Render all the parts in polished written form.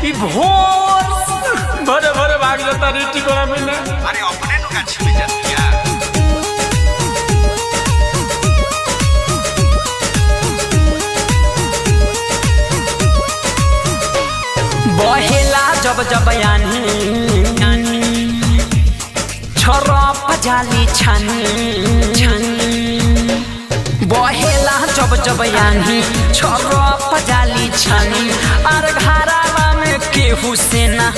ई भोर भरे भरे भाग जाता रे टिकोड़ा बिना। अरे अपने नु गाछी में जातिया। बहेला जब जब यानी छरप जाली छानी, बहेला जब जब यानी छरप जाली छानी, आर घरावा में केहू सेना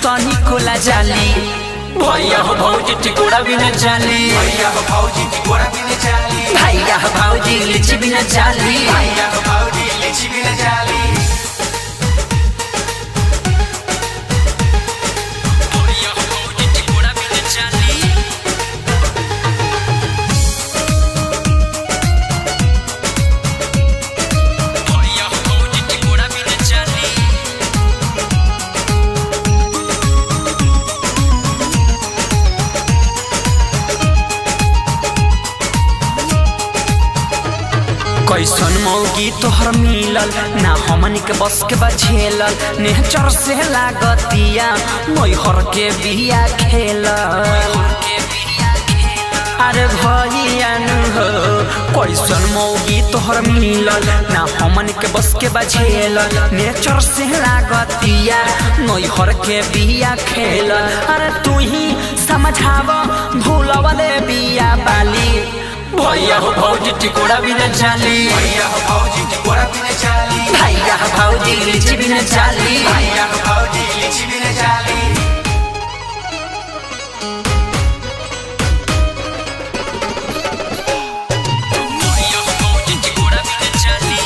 तनी कोला जाली। भैया हो भौजी टिकोड़ा बिना जाली, भैया हो भौजी टिकोड़ा बिना जाली, भैया हो भौजी लीची बिना जाली, भैया हो भौजी लीची बिना जाली। कैसन मौगी तोहर मिलल ना हमन के बस के बझेलल, नेचर से लागतिया मैहर के बिया खेलल। अरे भैया नु हो कैसन मौगी तोहर मिलल ना हमन के बस के बझेलल, नेचर से लागतिया मैहर के बिया खेलल। अरे तू ही समझाव भूलवले बिया बाली, भैया हो भौजी टिकोड़ा बिना जाली, भैया हो भौजी टिकोड़ा बिना जाली, भैया हो भौजी लीची बिना जाली, भैया हो भौजी लीची बिना जाली। भैया हो भौजी टिकोड़ा बिना जाली।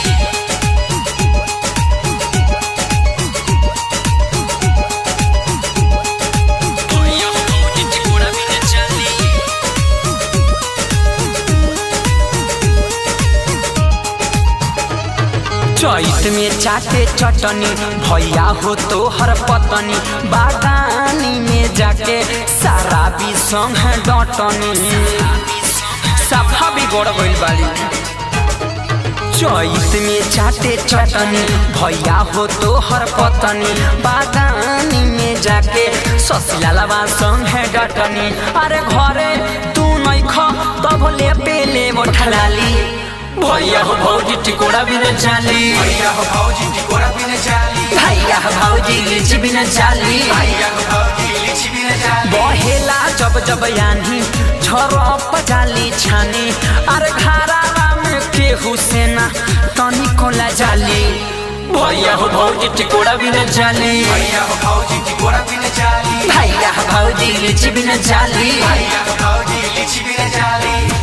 भैया हो भौजी टिकोड़ा बिना जाली। चैत में चाटे चटनी भैया हो तो हर पतनी, बागानी में जाके सारा भी संग डटनी, सफा भी गोड़ गइल बाली। चैत में चाटे चटनी भैया हो तो हर पतनी, बागानी में जाके ससुरालवा संग डटनी। अरे घरे तू नहीं ख तब ले पेले मोठलाली, भैया हो भौजी टिकोड़ा बिना जाली, भैया हो भौजी टिकोड़ा बिना जाली, भैया हो भौजी लीची बिना जाली, भैया हो भौजी लीची बिना जाली। बहेला जब जब यानी छरप जाली छानी, अरे घरावा में केहू सेना तनी कोला जाली। भैया हो भौजी टिकोड़ा बिना जाली, भैया हो भौजी टिकोड़ा बिना जाली, भैया हो भौजी लीची बिना जाली, भैया हो भौजी लीची बिना जाली।